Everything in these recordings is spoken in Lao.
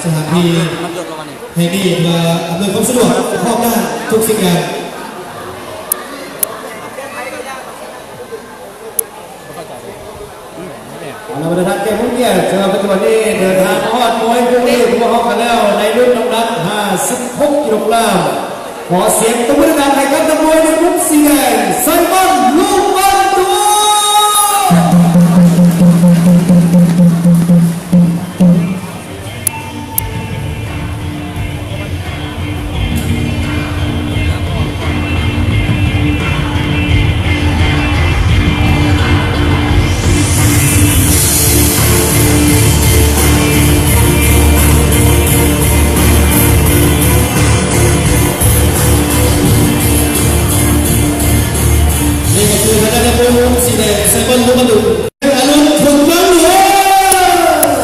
ສະຖານທີ່ແຫ່ງນີ້ ເພື່ອອຳນວຍຄວາມສະດວກຮອບດ້ານທຸກສິ່ງຢ່າງ. ເອົາລະ ບັນດາແຂກຜູ້ມີກຽດ ສຳລັບປັດຈຸບັນນີ້ເດີນທາງມາຮອດມວຍຄູ່ເອກຂອງພວກເຮົາກັນແລ້ວ ໃນລຸ້ນນ້ຳໜັກຫ້າສິບຫົກກິໂລກຣາມ. ຂໍສຽງຕົບມືດັງໆໃຫ້ກັບນັກມວຍໃນມຸມສີແດງ ໄຊມອນ ລູກບັນດຸ. ນີ້ກໍຄືທາງດ້ານນັກມວຍມຸມສີແດງ ໄຊມອນ ລູກບັນດຸ ອາລຸນ ຂຸນວັງຫຼວງ.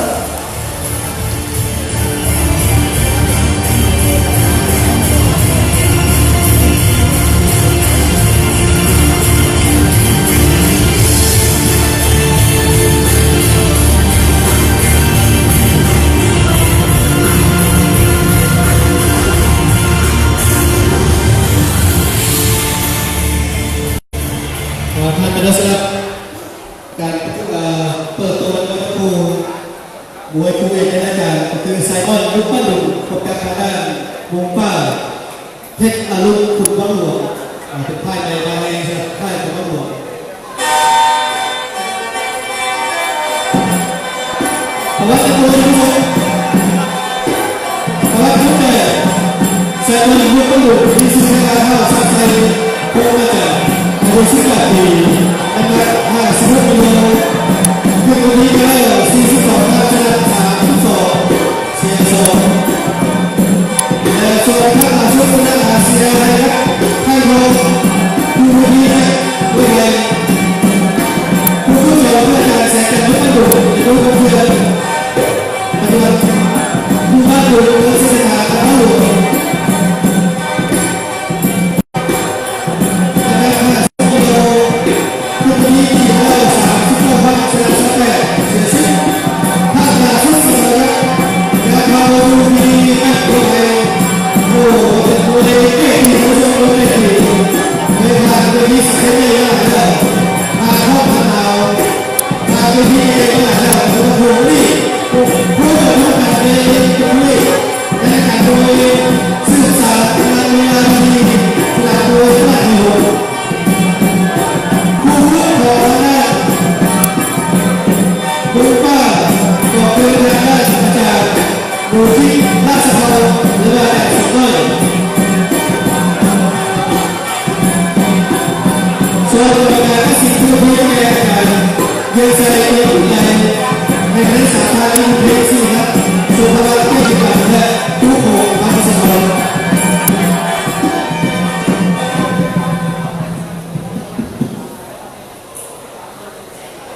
ຂໍທ່ານໄປເດີ ສຳລັບການ ເອີ ເປີດໂຕມວຍຄູ່ ມວຍຄູ່ເອກໃນລາຍການກໍຄືໄຊມອນ ລຸກບັນດຸ ພົບກັບທາງດ້ານມຸມຟ້າ ເພັດອາລຸນ ຂຸນວັງຫຼວງ. ເປັນຝ່າຍໃໝ່ມາໃໝ່ ເປັນຝ່າຍຂຸນວັງຫຼວງ. ປະຫວັດ ປະຫວັດ ປະຫວັດ ໄຊມອນ ລຸກບັນດຸ ມີຊື່ໃນນາມທ້າວ ສັກໄຊ ພົງມາຈັນ ອາຍຸສິບແປດປີ ນ້ຳໜັກຫ້າສິບຫົກກິໂລ ຂຶ້ນວັນນີ້ໄດ້ສີ່ສິບສອງ ຊະນະສາມສິບສອງ ເສຍສອງ ແລະ ສ່ວນຄັ້ງລ່າສຸດຊະນະ ອາ ເສຍໄດ້ ໄພທອງ ຜູ້ທີ່ໄດ້ ຜູ້ທີ່ໄດ້ ຜູ້ທີ່ຈອງເພື່ອຈາກແສງຈັນ ເມືອງບັນດຸ ໃນມື້ຄ່ຳເດືອນ ປັດຈຸບັນ ຢູ່ບ້ານດຸນ ເມືອງເຊນທາ ນະຄອນຫຼວງ.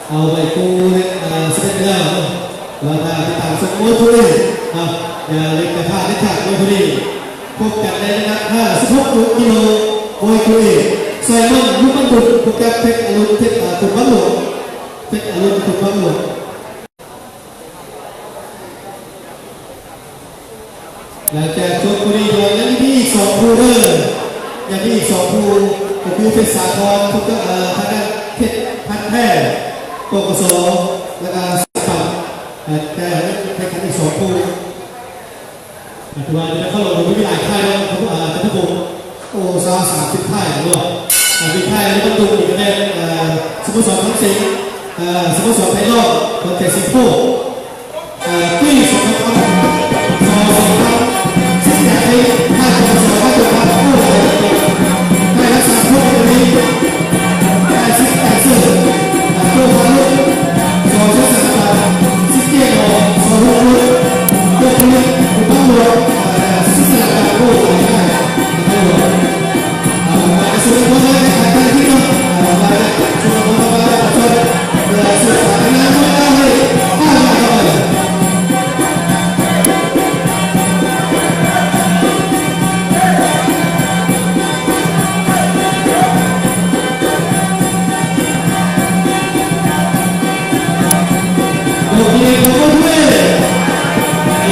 ເອົາໄວ້ຄູ່ ເອີ ສິບເອັດ ແລ້ວເນາະ ແລ້ວຖ້າຕິດຕາມຊົມມວຍຄູ່ນີ້ເນາະ ຢ່າລືມຢ່າພາດເດັດຂາດ ມວຍຄູ່ນີ້ ພົບກັນໃນນ້ຳໜັກຫ້າສິບຫົກກິໂລ ມວຍຄູ່ເອກ ໄຊມອນ ລຸກບັນດຸ ພົບກັບ ເພັດອາລຸນ ເພັດ ອາ ຂຸນວັງຫຼວງ ເພັດອາລຸນ ຂຸນວັງຫຼວງ. ຫຼັງຈາກຈົບຄູ່ນີ້ແລ້ວ ຍັງມີອີກສອງຄູ່ເດີ ຍັງມີອີກສອງຄູ່ ກໍຄືເພັດສາຄອນ ພົບກັບ ເອີ ທາງດ້ານເພັດພັນແພ ປກສ ແລ້ວກໍສາຍປານ ເອີ ແຕ່ຍັງແຂ່ງຂັນອີກສອງຄູ່. ຖືວ່າຢູ່ນະຄອນຫຼວງມີຫຼາຍຄ້າຍເນາະ ເອີ ທ່ານຜູ້ຊົມ. ໂອ້ ຊາວສາມສິບຄ້າຍເນາະ ເອີ ມີຄ້າຍໃນບັນດຸນອີກແມ່ນ ເອີ ສະໂມສອນຄຳສິງ ເອີ ສະໂມສອນໄພລອດ ຫົວໃຈສີໂພ ເອີ ຕຸ້ຍ ສອງພັນ ສອງພັນສິບແປດ ນີ້ ທ່ານ ສອງພັນ ໂອ້ ໄດ້ຮັບສາມຄົນ ນີ້ ແປດສິບແປດ ເຊິ່ງ ໂຕພາລຸ ສອງແສນສາມພັນ ສິບເຈັດ ສອງ ຫົກ ຫົກ ເກີດຂຶ້ນ ຜູ້ບັງຫຼວງ ເອີ ສິດສະຫຼະການ ໂອ້ ຫຼາຍ ຫຼາຍ ຫຼາຍ ຫຼາຍ ຫຼາຍ.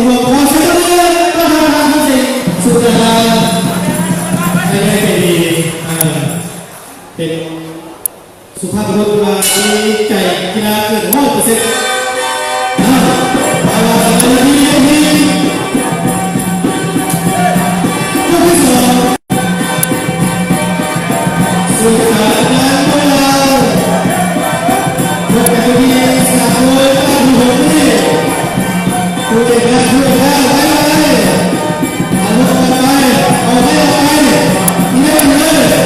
ຜູ້ຮ່ວມ ຂໍສຽງປະມືຕ້ອນຮັບທ່ານຄຳສິງ ສຸດາດາ ໃຫ້ໄດ້ໃຈດີ ເອີ ເປັນສຸພາບບຸລຸດທີ່ວ່າມີໃຈກິລາເກີນຮ້ອຍເປີເຊັນ. ເອົາ ເອົາລະ ເຈົ້າໜ້າທີ່ ເຈົ້າໜ້າທີ່ ຍົກທີສອງ ສຸດຍອດງາມຂອງລາວ ພົບກັນຢູ່ທີ່ສາກົນຄັ້ງທີຫົກນີ້ ຜູ້ເອກລາດ ຜູ້ເອກລາດ ໄວໆ ເອົາລົງໄປ ເອົາໄປ ເອົາໄປ ເອົາໄປ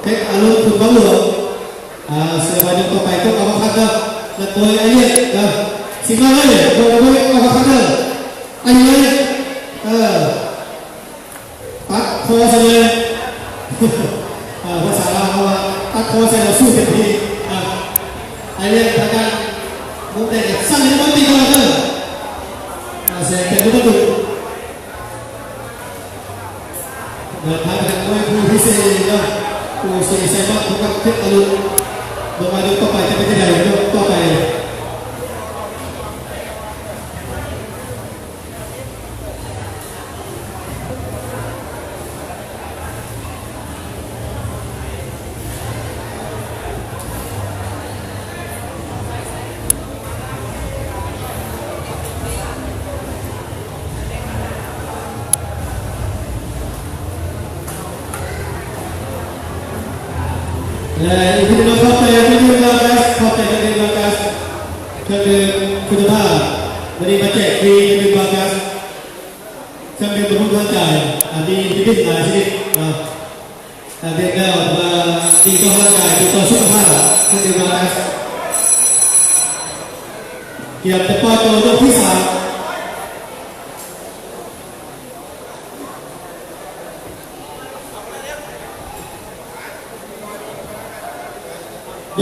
ເປັນອາລົມຄຸນບັງຫຼວງ ອ່າ ເສືອມາຍົກຕໍ່ໄປ ຕົກອາວາຄັດເດີ ແລະ ໂຕຍໄອເລດເດີ ຊິມາເລີຍ ໂຕຍອາວາຄັດເດີ ໄອເລດ ເອີ ຕັດຄໍໃສ່ເລີຍ ເອີ ພາສາລາວເຮົາວ່າ ຕັດຄໍໃສ່ແລ້ວສູ້ເຕັມທີ່ ອ່າ ໄອເລດ ທາງດ້ານມຸມແດງ ສັ່ນເຫັນບໍ່ຕີຕະຫຼອດເດີ ອ່າ ແສງແກ່ນບໍ່ ເດີນທາງໄປທາງມວຍຄູ່ພິເສດເນາະ ຄູ່ເສຍໄຊມານ ພົບກັບເພັດອາລຸນ ເບິ່ງວ່າຍົກຕໍ່ໄປຈະເປັນຈັ່ງໃດ ຍົກຕໍ່ໄປ. ແລະ ອີກທີໜຶ່ງ ຂອບໃຈເຄື່ອງດື່ມບາກັສ ຂອບໃຈເຄື່ອງດື່ມບາກັສ ເຄື່ອງດື່ມຄຸນນະພາບ ມື້ນີ້ມາແຈກຟຣີເຄື່ອງດື່ມບາກັສ ເຄື່ອງດື່ມບຳລຸງຮ່າງກາຍ ອາ ມີວິຕາມິນຫຼາຍຊະນິດເນາະ ອາ ເດັກແລ້ວ ເພື່ອດີຕໍ່ຮ່າງກາຍ ດີຕໍ່ສຸຂະພາບ ເຄື່ອງດື່ມບາກັສ ກຽມຈະປ່ອຍໂຕຍົກທີສາມ.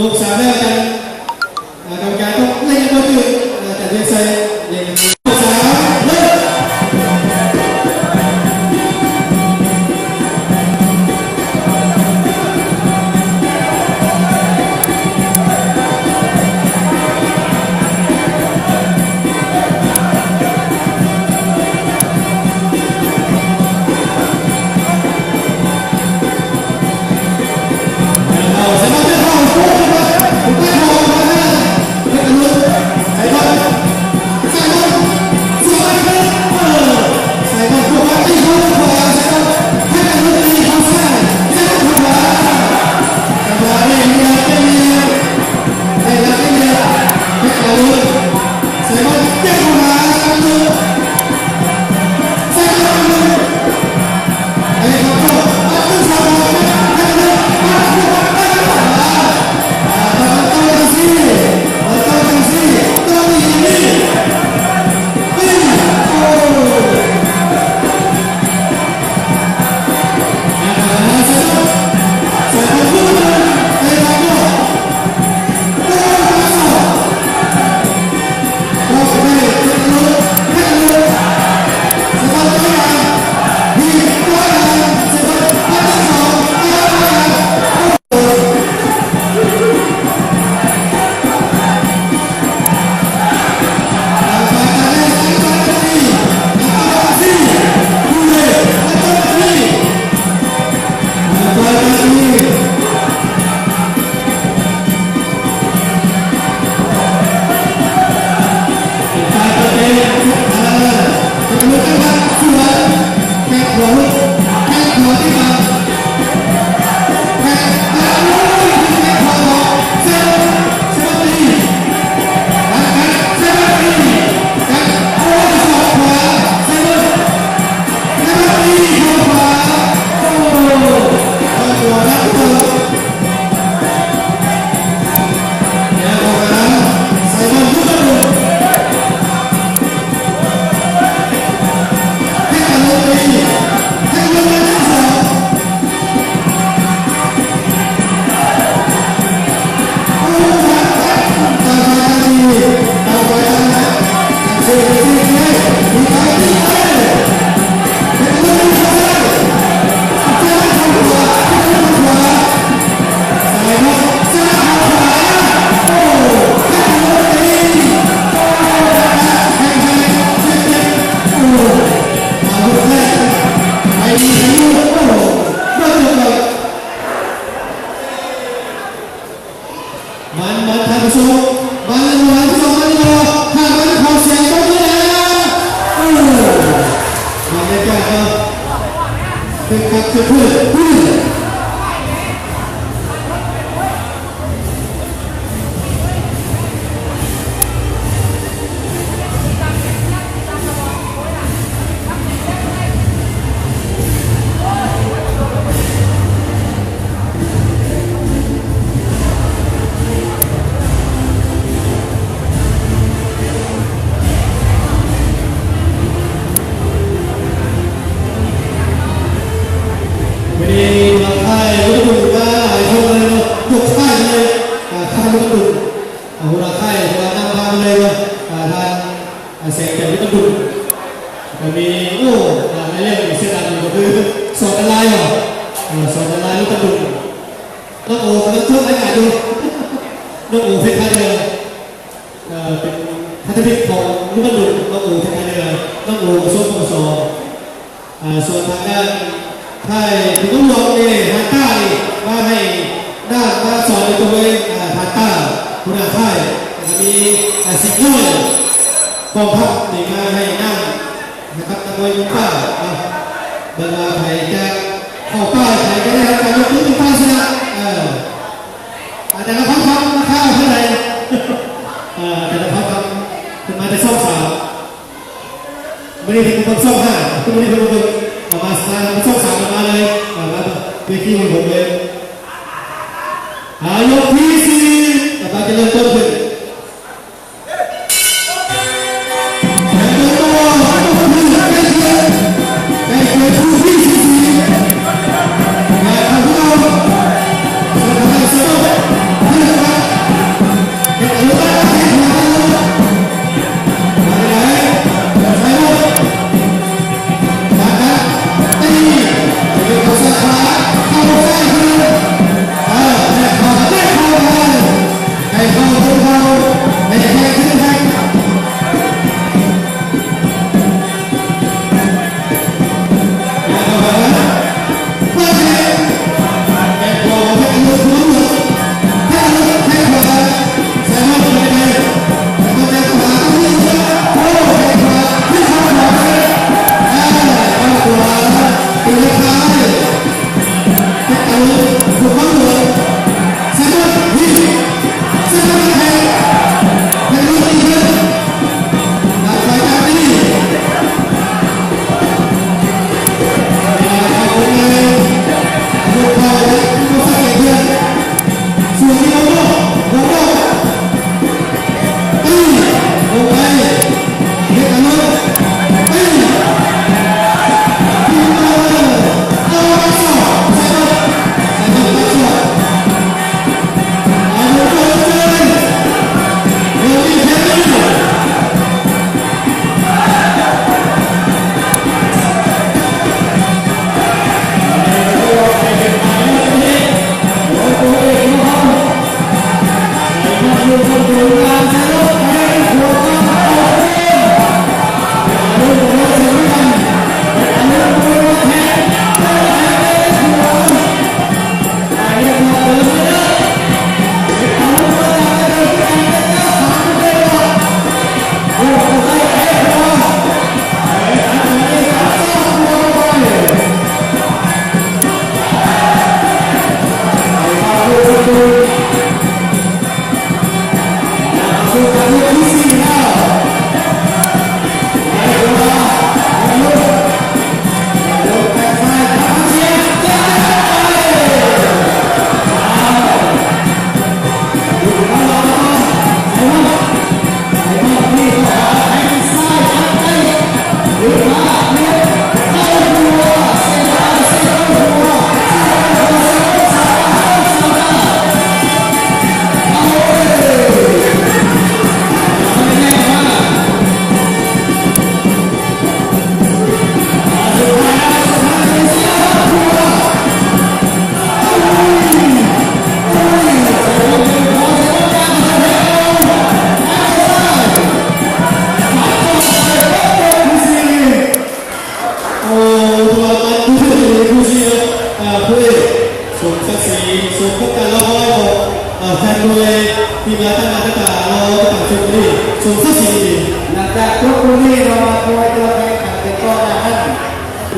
ຍົກສາມແລ້ວ ອາຈານ ອາ ກຳມະການຕ້ອງເລັງມືຖື ອາຈານວຽງໄຊ ເລັງສາມ ເລີ່ມ. ເອົາ ສະມາທິເຂົ້າ ໂອ້ ເຂົ້າ ເຈົ້າເນາະ ເປັນຄັກເຊີນເພື່ອນ. ວັນນີ້ມາຖ່າຍຮູບກັນມາຫຼາຍຄົນເລີຍເນາະ ຍົກຄ້າຍເລີຍ ອ່າ ຄ້າຍລູກຕຸ່ນ ອ່າ ຫົວໜ້າຄ້າຍ ຫົວໜ້າພາເລີຍເນາະ ອ່າ ທ່ານ ອາ ແສງຈັນ ລູກຕັນດຸນ ກໍມີ ໂອ້ ອາ ໃນເລື່ອງນີ້ເສຍດາຍຢູ່ກໍຄືສອນອອນລາຍເນາະ ເອີ ສອນອອນລາຍລູກຕັນດຸນ ນ້ອງໂອກຳລັງໂທດລາຍການຢູ່ ນ້ອງໂອເພັດທ່າເຮືອ ເອີ ເປັນພັນທະມິດຂອງລູກຕັນດຸນ ນ້ອງໂອເພັດທ່າເຮືອ ນ້ອງໂອກະຊວງ ປກສ ອ່າ ສ່ວນທາງດ້ານຄ້າຍຜູກາຫຼວງນີ້ ຮານຕ້ານີ້ ມາໃຫ້ດ້ານມາສອນຢູ່ຕົວເອງ ອ່າ ຮານຕ້າ ຫົວໜ້າຄ້າຍ ແລ້ວກໍມີ ອ່າ ສິງນ້ອຍ ກອງທັບນີ້ ມາໃຫ້ນ້ຳ ໃຫ້ກັບນັກມວຍລຸງປ້າເນາະ ເບິ່ງວ່າໃຜຈະເຂົ້າປ້າຍ ໃຜຈະໄດ້ຮັບການຍົກມືລຸງປ້າຊະນະ ເອີ ອ່າ ແຕ່ລະຄຳຖາມລາຄາເທົ່າໃດ ເອີ ແຕ່ລະຄຳຖາມ ເພິ່ນມາແຕ່ຊ່ອງສາມ ມື້ນີ້ເພິ່ນເບິ່ງຊ່ອງຫ້າ ມື້ນີ້ເພິ່ນເບິ່ງ ເອົາມາສາມ ຊ່ອງສາມເອົາມາເລີຍ ເອົາມາເວທີຂອງເພິ່ນເລີຍ ອາ ຍົກທີສີ່ ກຳລັງຈະເລີ່ມຕົ້ນຂຶ້ນ ແຂ່ງກັນຕໍ່ ໃກ້ເຄຍ ໃກ້ເຄຍຄູ່ທີສີ່ ແລະ ເຂົ້າສູ່ ເສືອດາວ ເສືອດາວ ເພື່ອນ ເຮັດອາວຸດ ເຮັດອາວຸດ ມາໄດ້ ໄດ້ ໄດ້ ມາໄດ້ ຕີ ເຂົ້າຊ້າຍຂວາ ເຂົ້າຊ້າຍຂວາ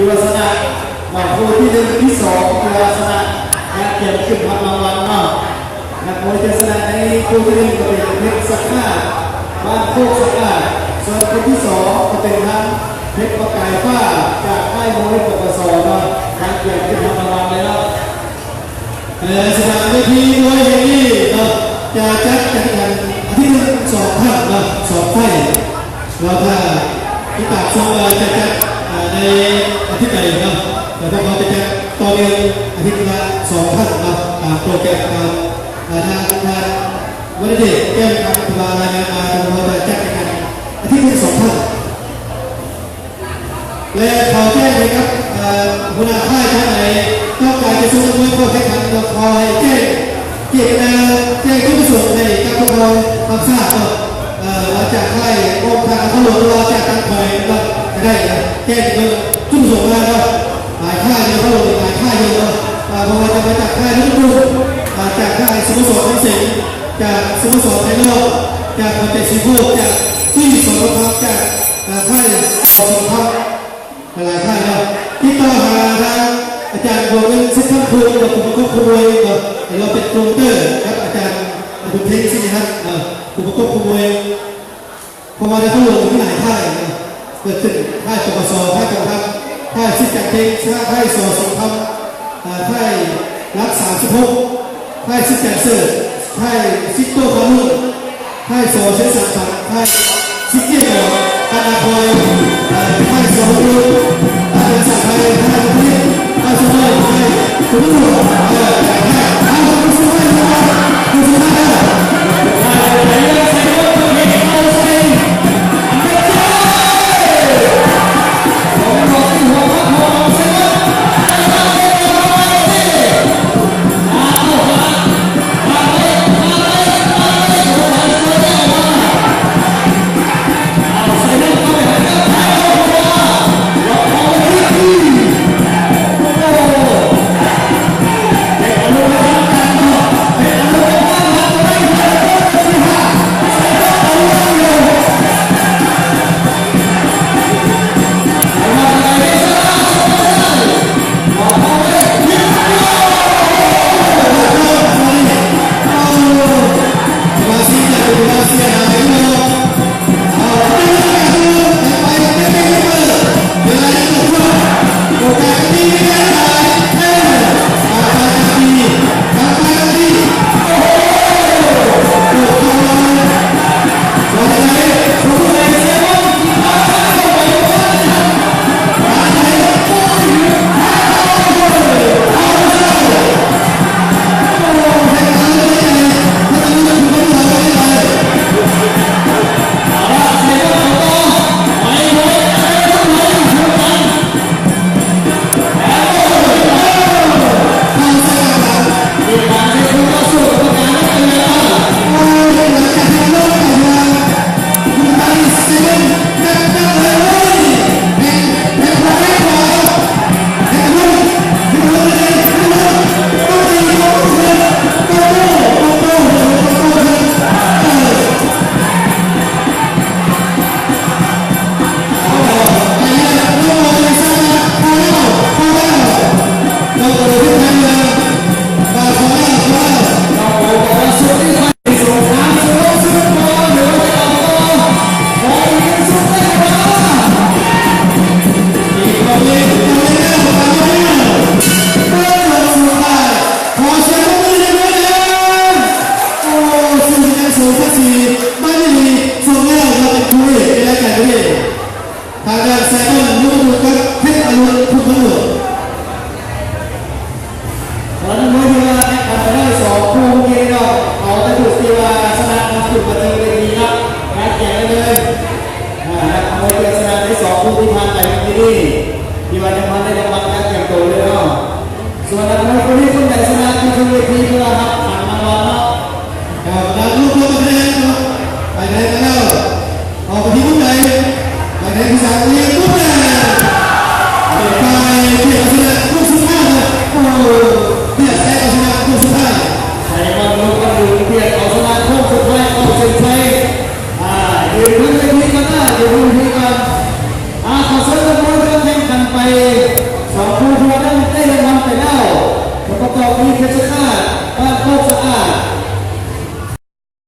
ຖືວ່າຊະນະ ມາຄູ່ທີໜຶ່ງ ທີສອງ ຖືວ່າຊະນະ ແລະກຽມຂຶ້ນຮັບລາງວັນເນາະ. ນັກມວຍທີ່ຊະນະໃນຄູ່ທີໜຶ່ງກໍເປັນເພັດສັກຂາດ ບ້ານໂຄກສະອາດ, ສ່ວນຄົນທີສອງກໍເປັນທາງເພັດປະກາຍຟ້າ ຈາກຄ້າຍມວຍ ປກສ ເນາະ, ກຽມຂຶ້ນຮັບລາງວັນເລີຍເນາະ. ເອີ ສະໜາມເວທີມວຍແຫ່ງນີ້ເນາະ ຈະຈັດການແຂ່ງຂັນອາທິດໜຶ່ງສອງຄັ້ງເນາະ ສອງໄຟລ໌ ແລ້ວຖ້າຕິດຕາມຊົມວ່າຈະຈັດ ເອີ ໃນອາທິດໃດເນາະ ແລ້ວພວກເຮົາຈະຈັດຕໍ່ເນື່ອງອາທິດລະສອງຄັ້ງເນາະ ຕາມໂປຣແກຣມ ຕາມ ເອີ ທາງ ທາງ ທາງວັນເດດ ແກ້ວຄຳ ທີ່ວ່າລາຍງານມາ ພວກເຮົາຈະຈັດໃຫ້ກັນອາທິດໜຶ່ງສອງຄັ້ງ. ແລະຂໍແຈ້ງໃຫ້ກັບ ເອີ ຫົວໜ້າຄ້າຍທ່ານໃດຕ້ອງການຈະສົ່ງມວຍເຂົ້າແຂ່ງຂັນ ກໍຂໍໃຫ້ແຈ້ງເຈດຕະນາ ແຈ້ງຈຸດປະສົງໃຫ້ກັບພວກເຮົາຮັບຊາບເນາະ ເອີ ວ່າຈາກຄ້າຍ ອອກທາງນະຄອນຫຼວງ ຫຼືວ່າຈາກທາງແຂວງເນາະ ກໍໄດ້ນະ ແຈ້ງເບິ່ງຈຸດປະສົງມາເນາະ. ຫຼາຍຄ້າຍຢູ່ນະຄອນຫຼວງ ຫຼາຍຄ້າຍຢູ່ເນາະ ເອີ ບໍ່ວ່າຈະມາຈາກຄ້າຍລຸງຕຸງ ເອີ ຈາກຄ້າຍສະໂມສອນທັງເສັງ ຈາກສະໂມສອນໄພໂລດ ຈາກຫົວໃຈສີໂຄດ ຈາກຕຸ້ຍ ສອນທອງຄຳ ຈາກ ເອີ ຄ້າຍ ສອນທອງຄຳ ຫຼາຍໆຄ້າຍເນາະ. ຕິດຕໍ່ຫາທາງອາຈານບົວເງິນ ສິດຄຳຄູນ ເນາະ ຜູ້ປະກອບຜູ້ນຳເນາະ ເຮົາເປັນໂປຣໂມເຕີກັບອາຈານບຸນເພັງ ສິລິຮັດ ເນາະ ຜູ້ປະກອບຜູ້ນຳ ເພາະວ່ານະຄອນຫຼວງມີຫຼາຍຄ້າຍເນາະ ເກີດຂຶ້ນ ຄ້າຍ ປກສ, ຄ້າຍກອງທັບ, ຄ້າຍສິດຈັນເພັງ, ຄ້າຍ ສອນທອງຄຳ, ອ່າ ຄ້າຍຫຼັກສາມສິບຫົກ, ຄ້າຍສິດຈັນເສີດ, ຄ້າຍສິດໂຕຄາລຸນ, ຄ້າຍ ສ ເຊນສາມພັນ, ຄ້າຍສິດເກດ ບັນນາຄອຍ, ຄ້າຍ ສ ບຸນລຸນ, ຄ້າຍ ສາໄທ, ຄ້າຍ ທາງດ້ານສາຍຕານ ຢູ່ກັບເພັດອາລຸນ ພຸດທະເລີດ ຕອນນີ້ມວຍທີ່ວ່າແຂ່ງຂັນໄປໄດ້ສອງຄູ່ເມື່ອກີ້ນີ້ເນາະ ເອົາແຕ່ຜູ້ທີ່ວ່າຊະນະມາຂຶ້ນມາເທິງເວທີເນາະ ການແຂ່ງຂັນເລີຍ ອ່າ ນັກມວຍທີ່ຊະນະໄດ້ສອງຄູ່ທີ່ຜ່ານໄປເມື່ອກີ້ນີ້ ທີ່ວ່າຍັງບໍ່ໄດ້ລາງວັນການກຽມໂຕເລີຍເນາະ. ສ່ວນນັກມວຍຄົນນີ້ຄົນໃດຊະນະທີ່ຂຶ້ນເວທີເພື່ອຮັບຂວັນລາງວັນເນາະ ເຈົ້າກຳລັງລົງໂທດກັບຄະແນນເນາະ ໄປໄດ້ມາແລ້ວ ອອກໄປທີ່ມຸມໃດ ໄປໄດ້ທີ່ສາມ ເລນປຸບແລ້ວ ໄປເປັນຝ່າຍເກັບເອົາຊະນະຄົນສຸດທ້າຍເນາະ ໂອ້ໂຫ ເປັນຝ່າຍເອົາຊະນະຄົນສຸດທ້າຍ ໃສ່ບອນລົງກັນດູ ເປັນຝ່າຍເອົາຊະນະຄົນສຸດທ້າຍເຂົ້າເສັ້ນໄຊ ອ່າ ຢືນເທິງເວທີກ່ອນນະ ຢືນເທິງເວທີກ່ອນ ອ່າ ຂໍເຊີນນັກມວຍເພື່ອແຂ່ງຂັນໄປ ຜູ້ທີ່ໄດ້ລາງວັນໄປແລ້ວ ກໍປະກອບມີເພດຊະຄາດ ບ້ານໂຄກສະອາດ